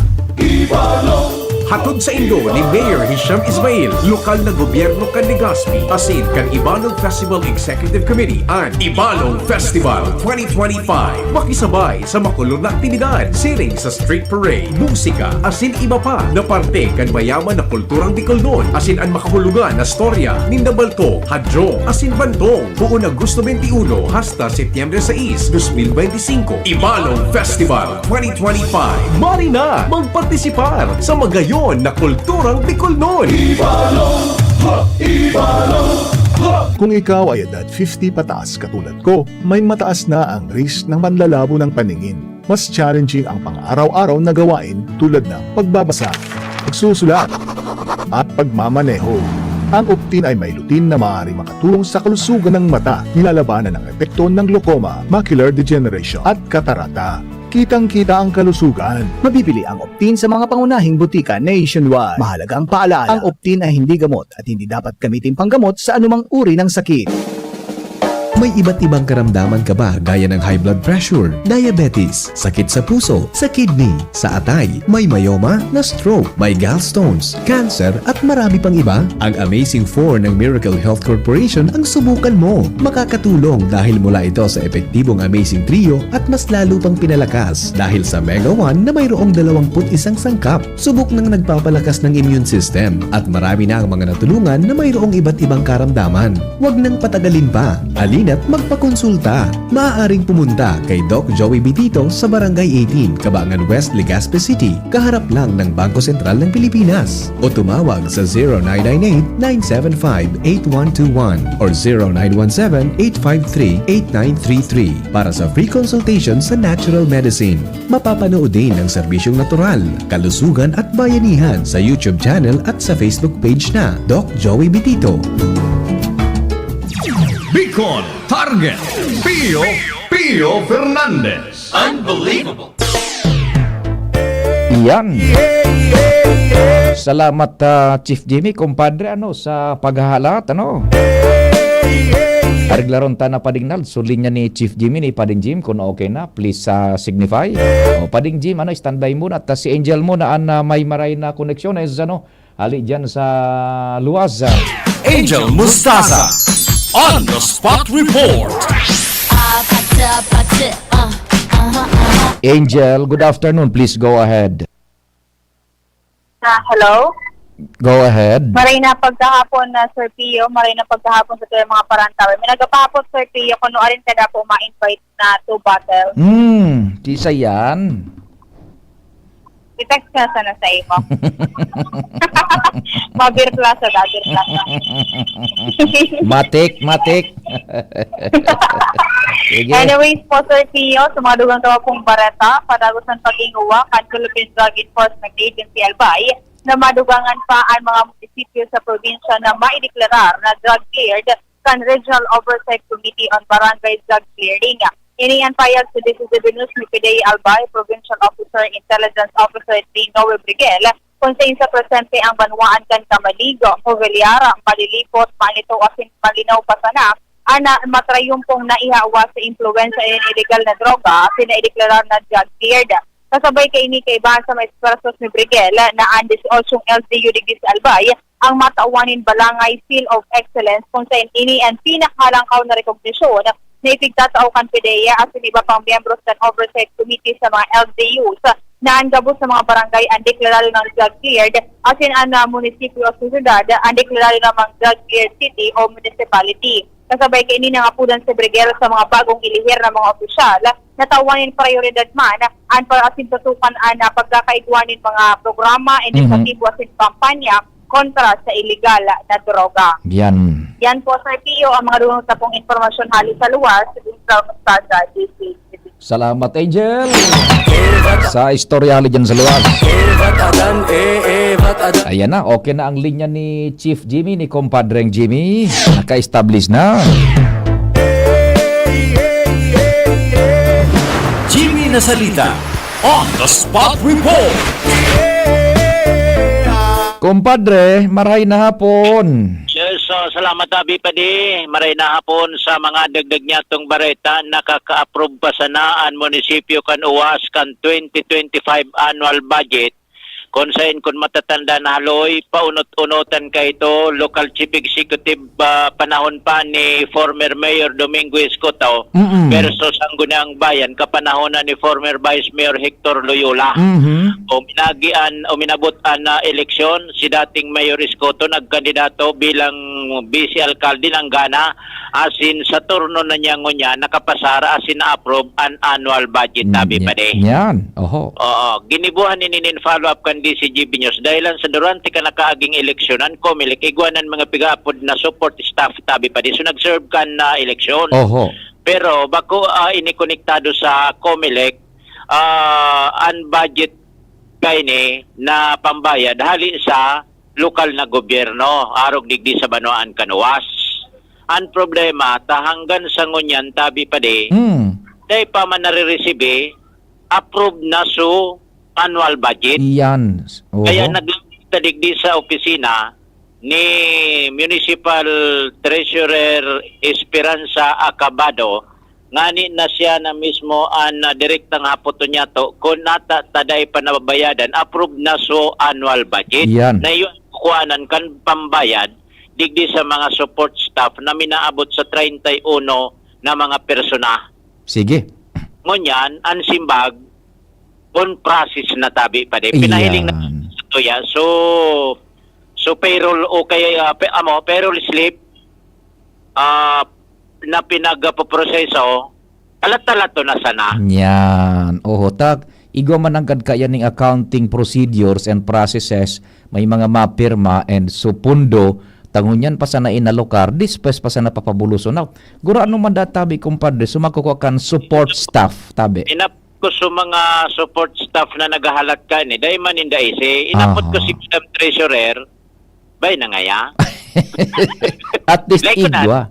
Hatod saindo ni Mayor Hisham Ismail, lokal na gobyerno kan Legazpi, asin kan Ibalog Festival Executive Committee, an Ibalog Festival twenty twenty-five. Makisabay sa makulog na aktibidad, siring sa street parade, musika, asin iba pa na parte kan mayaman na kulturang Bicolnon, asin an makahulugan na storya ninda Balto, Hadjo, asin Bantong, poon Agosto twenty-one hasta Setyembre sais, dos mil benti singko. Ibalog Festival twenty twenty-five. Mari na magpartisipar sa magayon na kulturang Bicolnon! Ibalog! Ha! Ibalog! Ha! Kung ikaw ay edad fifty pataas katulad ko, may mataas na ang risk ng panlalabo ng paningin. Mas challenging ang pang-araw-araw na gawain tulad ng pagbabasa, pagsusulat, at pagmamaneho. Ang Optin ay may lutein na maaaring makatulong sa kalusugan ng mata, nilalabanan ang epekto ng glaucoma, macular degeneration, at katarata. Kitang-kita ang kalusugan. Mabibili ang Optin sa mga pangunahing butika nationwide. Mahalagang paalala, ang Optin ay hindi gamot at hindi dapat gamitin panggamot sa anumang uri ng sakit. May iba't ibang karamdaman ka ba, gaya ng high blood pressure, diabetes, sakit sa puso, sa kidney, sa atay, may myoma, na-stroke, may gallstones, cancer, at marami pang iba? Ang Amazing Four ng Miracle Health Corporation ang subukan mo. Makakatulong dahil mula ito sa epektibong Amazing Trio at mas lalo pang pinalakas dahil sa Mega One na mayroong dalawampu't isang sangkap. Subok nang nagpapalakas ng immune system at marami na ang mga natulungan na mayroong iba't ibang karamdaman. Huwag nang patagalin pa. Halina't magpakonsulta. Maaaring pumunta kay Doc Joey Bitito sa Barangay eighteen, Cabangan West, Legazpi City, kaharap lang ng Bangko Sentral ng Pilipinas. O tumawag sa zero nine nine eight, nine seven five, eight one two one or zero nine one seven, eight five three, eight nine three three para sa free consultation sa natural medicine. Mapapanood din ang serbisyong natural, kalusugan at bayanihan sa YouTube channel at sa Facebook page na Doc Joey Bitito. Bicol Target, Pio, Pio Fernandez. Unbelievable. Iyan. Salamat, ah, Chief Jimmy, kumpadre, ano, sa paghahalat, ano. Ariglaron ta na, Pading Nald, so linya ni Chief Jimmy, ni Pading Jim, kung okay na, please, ah, signify. O, Pading Jim, ano, standby muna, ta si Angel muna, an, ah, may maray na koneksyones, ano, hali dyan sa luwas, ah. Angel Mustaza, on the spot report. Angel, good afternoon, please go ahead. Ah, hello? Go ahead. Maray na pagkahapon na, Sir Pio. Maray na pagkahapon sa mga parantawer. May nagapahapon, Sir Pio, kung nuarin ka na po ma-invite na two bottle. Hmm, kisa yan. I-text ka sana sa imo. Mabir Plaza, Dabir Plaza. Matik, matik. Sige. Anyways po, Sir Pio, sa mga dugang tawa pong bareta, padagusan pag-inguwa, kan Philippine Drug Enforcement Agency, Albay, na madugangan pa an mga munisipyo sa probinsya na maideklarar na drug cleared kan Regional Oversight Committee on Barangay Drug Clearing. Ini an pahayag sa D C C B News ni Pidey Albay, Provincial Officer, Intelligence Officer three Noe Briguel, kung sain sa presente ang banwaan kan Camalig, Jovellar, Malilipot, Manito asin Malinao pa sana, ana matrayumpong naihawa sa impluwensya nin iligal na droga asin naideklarar na drug cleared. Kasabay kaini, kaibahan sa mga esfuerzos ni Briguel na an dieciochong L G U digdi sa Albay ang matawan nin Barangay Seal of Excellence, kung sain ini an pinakahalangkaw na rekognisyon na ipigtatao kan P D E A asin iba pang miyembros kan Oversight Committee sa mga L G Us na an gabos na mga barangay an deklarado nang drug cleared, asin an, ah, munisipyo o syudad an deklarado namang drug cleared city o municipality. Kasabay kaini, nangapodan si Briguel sa mga bagong ilihir na mga opisyal na tawan nin prayoridad man an pag-asin tutukan an, ah, pagkakaigwa nin mga programa, Mhm. inisyatibo asin kampanya kontra sa iligal na droga. Yan. Yan po, Sir Pio, ang mga dunong tapong impormasyon hali sa luwas, sa Kalsada, D C. Salamat, Angel. Sa istorya hali dyan sa luwas. Ayan na, okay na ang linya ni Chief Jimmy, ni Compadreng Jimmy. Naka-establish na. Jimmy Nasalita on the spot report. Kumpadre, maray na hapon. Yes, uh, salamat abi padi. Maray na hapon sa mga dagdag niya tong bareta. Nakaka-approve pa sana an munisipyo kan Uwas kan twenty twenty-five annual budget. Kun sain, kun matatanda na haloy, paunot-unotan ka ito, local chief executive, ah, panahon pa ni former Mayor Domingo Escoto Mm-mm. versus Sangguniang Bayan, kapanahon na ni former Vice Mayor Hector Loyola. Mm-hmm. Uminagian, uminabot an ah, eleksyon, si dating Mayor Escoto nagkandidato bilang vice alkalde ng Gana, asin sa turno na niya ngunyan, nakapasar asin na-approve an annual budget, tabi pa di. Yan, oho. Oo, ginibuhan ini nin follow-up kan D C G B News. Dahilan sa durante kan nakaaging eleksyon, an Comelec igwa nan mga pigaapod na support staff, tabi pa di. So, nag-serve kan ah, eleksyon. Oho. Pero bako ah, ini konektado sa Comelec, ah, an budget kaini na pambayad hali sa lokal na gobyerno, arog digdi sa banwaan kan Uwas. An problema, ta hanggan sa ngunyan, tabi pa di, Hmm. dai pa man nariresibi, approve na so annual budget. Iyan. Oho. Kaya naglambit ta digdi sa opisina ni Municipal Treasurer Esperanza Acabado, ngani na siya na mismo an ah, direktang hapoton niyato kun nata ta dai pa nababayadan, approve na so annual budget. Iyan. Na iyo ang kukuhanan kan pambayad digdi sa mga support staff na minaabot sa treinta y uno na mga persona. Sige. Ngunyan, an simbag, on process na tabi pa di. Pinahiling na Iyan. sa tuya. So, so payroll o kaya, ah, pe, amo, payroll slip, ah, na pinagpoproseso, alat-alat to na sana. Yan. Oho, tak. Igwa man nanggad kaya ning accounting procedures and processes, may mga mapirma and so pundo, tangon yan pa sana inalokar, despues pa sana papabuluson. Now, gura ano man da tabi, kumpadre, sumakukwa kan support staff, tabi. Inap ko sa mga support staff na naghahalat ka ni, dai man ninda isi. Inapot ko Aha. si Madam Treasurer, bay na ngaya. At least Like igwa.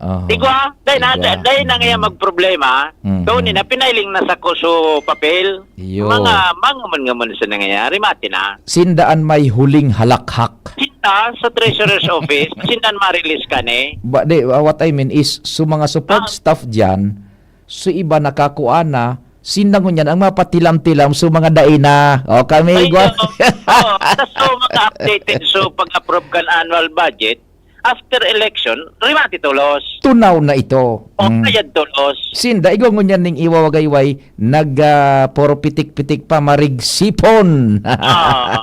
Aha. Igwa, dai na, Igwa. dai na ngaya magproblema. Mhm. Kung ni na, pinailing na sa kuso papel. Iyo. Mga, mga man nga man sa nangyayari, mati na. Sindaan may huling halakhak. Kita sa treasurer's office, sindan ma-release ka ni. Ba, di, uh, what I mean is, so mga support Ah. staff dyan, so iba nakakua na, sinda ngunyan ang mapatilam-tilam so mga dai na. O, kami, Ay, igwa. oo. Oo, tas so mga updated, so pag-approve kan annual budget, after election, rimati tolos. Tunaw na ito. O, Mm. kayad tolos. Sinda, igwa ngunyan ning iwawagayway, nag, ah, puro pitik-pitik pa, marigsipon. Ah.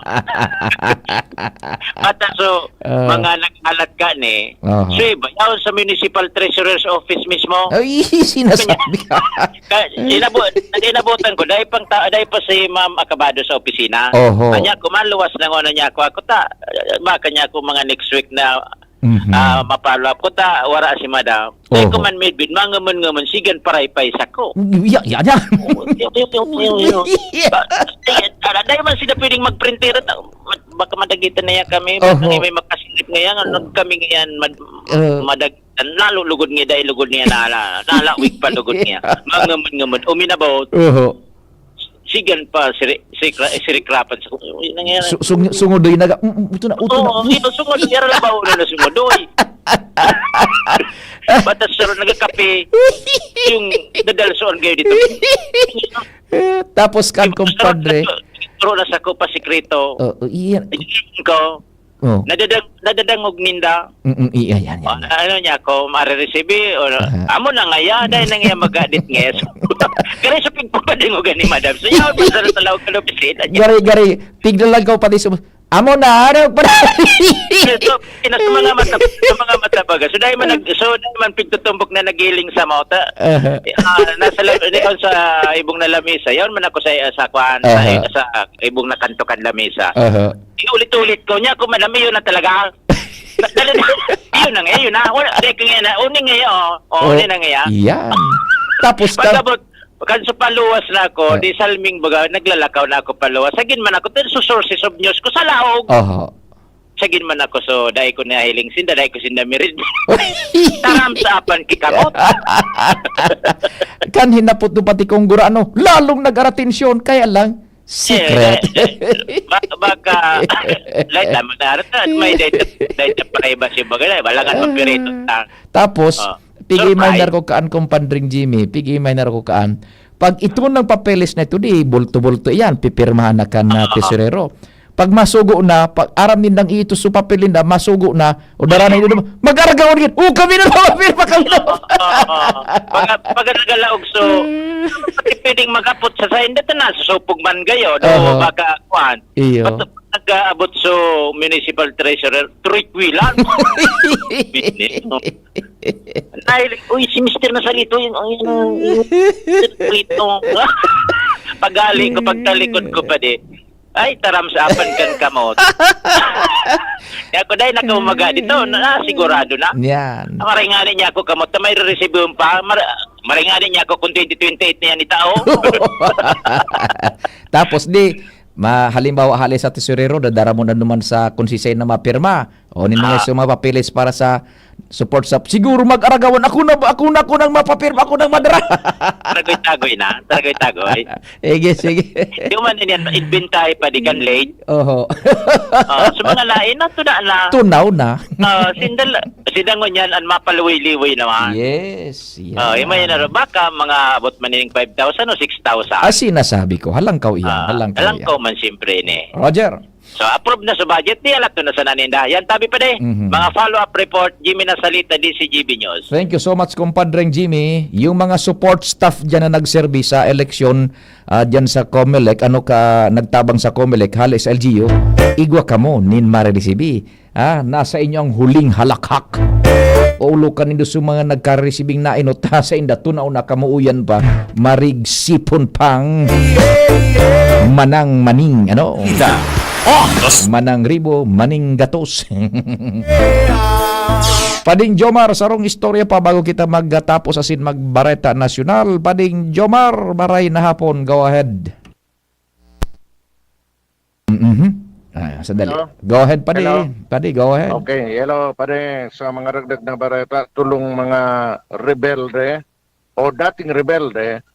At so, Ah. mga naghalat ka ni, Aha. so iba, yaon sa municipal treasurer's office mismo. Ay, sinasabi ka. Ka, inabo, inabutan ko, dahil pang ta, dahil pa si Ma'am Acabado sa opisina. Oho. Kanya ko, maluwas na nga na niya ako. Ako ta, baka niya ako mga next week na Mhm. ah, ma-follow up ko ta, wara si madam. Dahil Oho. ko man midbid, mangaman-ngaman, sigan paraypay sako. Ya, ya, ya. Yung, yung, yung, yung, yung, yung. Ba, sige, ala, dahil man sila pwedeng magprintera, ta-, baka madagitan na yan kami, baka Oho. may makasilip ngayon, ano kami ngayon, mad-, Eh. madag-, nalulugod nga dahil lugod niya, nala-, nalawig pa lugod niya. Mangamon-ngamon, uminabot. Oho. Sigan pa, siri-, sikra-, sirikrapan sa, "Uy, nangyari?" Su-, sung-, sungodoy na ga-, mm, mm, ito na, ito na. Oo, ito, sungodoy. Yara lang ba ulo na sungodoy? Batas sa nagkakape, yung dadalsoon kayo dito. Eh, tapos kan, Yung kumpadre. Turo na sa ko pa sikreto. Oo, iyan. Ayun ko. Oh. Nadadang-, nadadangog ninda. Mm, iya, yan, yan, Ah, yan. ano niya, kung mariresibi, o, Aha. amo na nga yan, dahil na nga yan mag-adit nga yan. Gari sa pigpapadingogan ni Madam. So, yaon pa sa talaw ka opisina niya. Gari, gari, tignan lang ko pati sa, amo na, ano, pa So, ina, sa mga mata, sa mga mata baga. So, dahil man, nag-, so, dahil man pigtutumbok na nagiling sa mota, Aha. ah, nasa la-, sa ibong na lamisa. Yaon man ako sa, sa kwan, sa, Aha. sa ibong na kanto kan lamisa. Aha. Inulit-ulit ko niya, kung madam, yun na talaga. Dali na. Yun na nga, yun na. Wala, dahil ko nga na, uning nga, oh. Oh, Oh, uning na nga. Yan. Tapos ka- Pagkabot, kan sa paluwas na ako, Ah. di salming baga, naglalakaw na ako paluwas. Sagin man ako, pero sa sources of news ko, sa laog. Oho. Sagin man ako, so, dahil ko nahiling sinda, dahil ko sinda mirid. Taram sa apan kikamot. Kan hinapot do pati kung gurano, lalong nag-aratensyon, kaya lang, Secret. Eh, eh, eh, ba-, baka, lahat naman na, may data, data privacy ba ganun? Wala nga Ah. papirito ta. Tapos, Oh. pigi Surprise. minor ko kaan, Compadring Jimmy, pigi minor ko kaan. Pag ito ng papeles na ito, di bulto-bulto yan, pipirmahan na kan, ah, Oo. tesorero. Pag masugo na, pag aram nindang ito sa papel ninda, masugo na, O, dara na yun, mag-aragaw na yun. O, kami na, mga pirma, kami na. Oo, oo. Pag, pag nagalaog, so, pati pwedeng mag-apot sa sain, dito na, susupog man kayo, no? Aha. Baka, kuwan. Iyo. Ba't nag-aabot so municipal treasurer, Triquilan? Bini, no? Dahil, uy, si Mister Nasalito, yung, yung, yung, yung, pagali ko, pagtalikod ko pa di. Ay, taram sa apan kan kamot. Kaya ako, dahil nakaumaga dito, na, sigurado na. Yan. Maringani niya ako kamot na may resibo pa. Mar-, maringani niya ako kung twenty twenty-eight na yan itao. Tapos di, ma-, halimbawa, hali sa tesorero, dadara mo na naman sa kung sisay na mapirma. O, nin mga Ah. sa mga papeles para sa support sa, siguro mag-aragawan, ako na ba, ako na, ako nang mapapirma, ako nang madara. Tagoy-tagoy na, tagoy-tagoy. Sige, sige. Di man yan, inventahe pa, di kan late. Oho. Ah, sa mga lain na, tuna na. Tunaw na. Ah, sindal, sidangon yan, ang mapaluwi-liwi naman. Yes, yeah. Ah, yung may na, baka mga abot man yung five thousand o six thousand. Ah, sinasabi ko, halangkaw iyan, Ah, halangkaw halangkaw iyan. Man, siyempre, ni. Roger. So, approve na sa budget, di alat na sa naninda. Yan, tabi pa de. Mhm. Mga follow-up report, Jimmy Nasalita, D C G B News. Thank you so much, Compadreng Jimmy. Yung mga support staff dyan na nagserbi sa eleksyon, ah, dyan sa Comelec, ano ka, nagtabang sa Comelec, hali sa L G U, igwa kamo, nin mariresibi. Ah, nasa inyo ang huling halakhak. Ulo ka nindo sa mga nagkaresibing nainot, ha, sa inda, tunaw na kamuuyan pa, marigsipon pang manang maning, ano? Ita. Oh, dos. Manang ribo, maning gatos. Pading Jomar, sarong istorya pa bago kita magtapos asin magbareta nasyonal. Pading Jomar, maray na hapon. Go ahead. Mhm. Ah, sandali. Hello? Go ahead, Padi. Hello? Padi, go ahead. Okay, hello, Padi. Sa mga dagdag na bareta, tulong mga rebelde o dating rebelde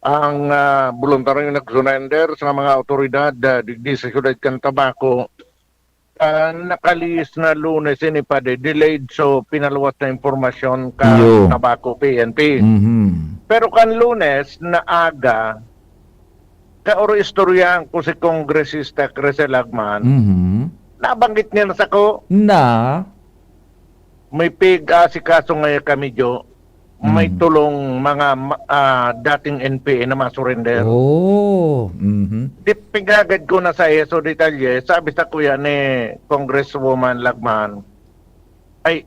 ang, ah, voluntaryong nag-surrender sa mga awtoridad, ah, digdi sa siyudad kan Tabaco. Ah, nakalihis na Lunes ini, Padi, delayed, so pinaluwas na impormasyon kan Iyo. Tabaco P N P. Mhm. Pero kan Lunes na aga, kaoro istoryahan ko si Kongresista Crisel Agman, Mhm. nabanggit niya na sako. Na? May pig-aasikaso ngayon kami, Jo. May Mm. tulong mga ma-, ah, dating N P A na masurrender. Oh, mhm. Di, pigagad ko na sa eso detalye, sabi sa kuya ni Congresswoman Lagman, ay,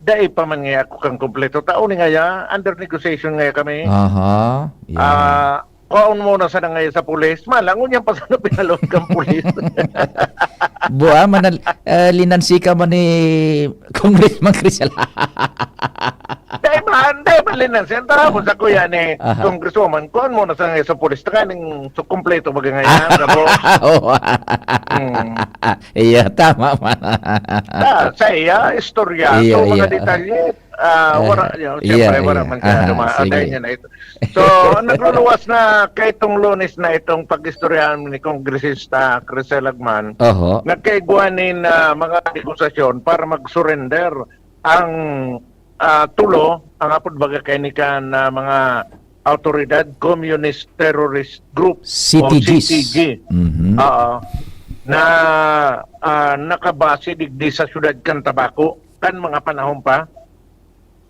dai pa man nga ako kang kompleto. Tao ni ngaya, under negotiation ngaya kami. Aha, yeah. Ah, Kaon mo na sa nangay sa pulis, malangon yan pa sana pinalot kang pulis. Buha, manal-, eh, linansi ka man ni Congressman Crisel. Dahil man, dahil man linansi. Ang tawag ko sa kuya ni Aha. Congresswoman, kuan mo na sa nangay sa pulis. Taka ning su-, kompleto ba ngayon, gabo? Oo. Hmm. Iya, tama man. Ah, sa iya, istorya. Iya, So, mga iya. detalye, ah, wala, Eh, yun, iya, siyempre, wala iya. man siya Aha, dumaan. sige. Atay niya na ito. So, nagluluwas na kay itong Lunes na itong pag-istoryahan ni Kongresista Crisel Agman. Oho. Nagkaigwa nin, ah, mga negosasyon para mag-surrender ang, ah, tulo, ang apod baga kay ni kan, ah, mga awtoridad, Communist Terrorist Group o C T Gs. C T G. Mhm. Oo. Na, ah, nakabase digdi sa siyudad kan Tabaco, kan mga panahon pa.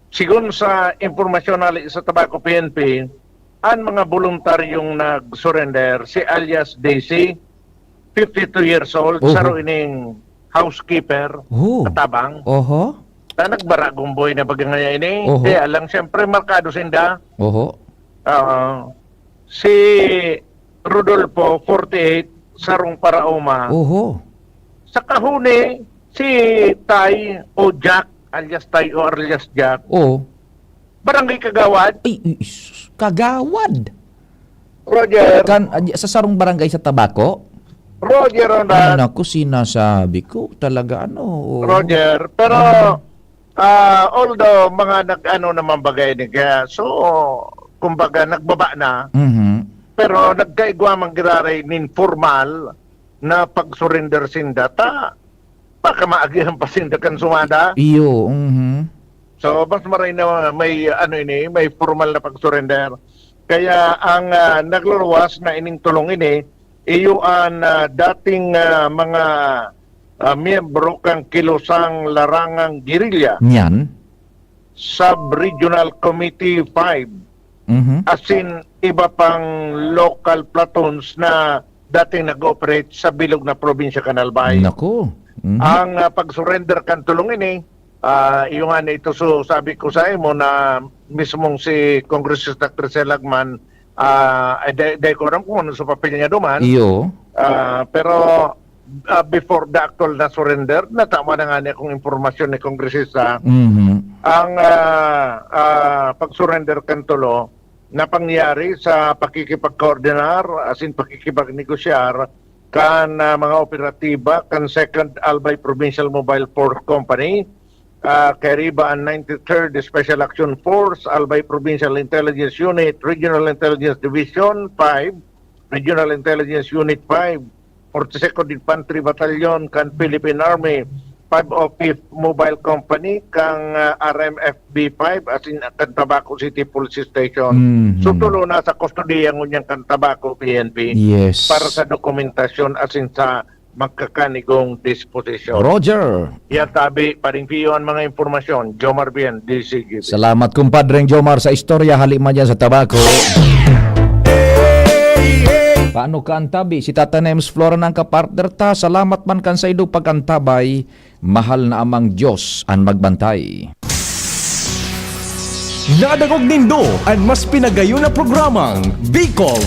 Sigon sa impormasyon hali sa Tabaco P N P, an mga boluntaryong nag-surrender, si alias Daisy, fifty-two years old, Oho. saro ining housekeeper, Oh. katabang, Oho. na nagbaragomboy na baga ngayon ini. Oho. Kaya lang, siyempre, markado sinda. Oho. Oo. Si Rodolfo, forty-eight, sarong paraoma. Oho. Sa kahuni, si Tay o Jack, alias Tay o alias Jack. Oo. Barangay Kagawad. Ay, ay, sus, Kagawad. Roger. Kan, ah, sa sarong barangay sa Tabaco? Roger, Ronald. Ay, naku, sinasabi ko talaga, ano, oo. Roger, pero, Ano? ah, although mga nag-ano naman bagay ni kaya, so, kumbaga, nagbaba na, Mhm. pero nagkaigwa man giraray nin formal na pag-surrender sinda, ta, baka maagihan pa sinda kan sumada. Iyo, mhm. So, mas maray na may, ano ini, may formal na pag-surrender. Kaya ang, ah, nagluluwas na ining tulong ini, iyo an, ah, dating, ah, mga, ah, miyembro kan Kilosang Larangang Guerrilla, Nyan? Sub-Regional Committee five, Mhm. asin iba pang local platoons na dating nag-ooperate sa bilog na probinsya kan Albay. Naku. Mhm. Ang, ah, pag-surrender kan tulong ini, ah, iyo nga na ito, so, sabi ko sa imo na mismong si Kongresista Crisel Agman, ah, ay, di, di ko alam kung ano sa papel niya duman. Iyo. Ah, pero, ah, before the actual na surrender, natama na nga niya kung impormasyon ni Kongresista. Mhm. Ang, ah, ah, pag-surrender kan tulo, na pangyari sa pakikipagkoordinar asin pakikipagnegosyar kan, ah, mga operatiba kan Second Albay Provincial Mobile Force Company, ah, kairiba an ninety-third Special Action Force, Albay Provincial Intelligence Unit, Regional Intelligence Division five, Regional Intelligence Unit five, forty-second Infantry Battalion kan Philippine Army, five oh fifth Mobile Company kan, ah, R M F B five asin kan Tabaco City Police Station. Mhm. So, tulo na sa kustodiya ngunyan kan Tabaco P N P Yes. para sa dokumentasyon asin sa magkakanigong disposisyon. Roger. Yan tabi, Paring Pio, ang mga impormasyon. Jomar Bien, D C G B. Salamat, kumpadreng Jomar, sa istorya hali man dyan sa Tabaco. Paano ka antabi? Si Tata Nems Flora ng kapartner ta. Salamat man kan saindo pag-antabay. Mahal na Amang Diyos an magbantay. Nadangog nindo an mas pinagayon na programang Bicol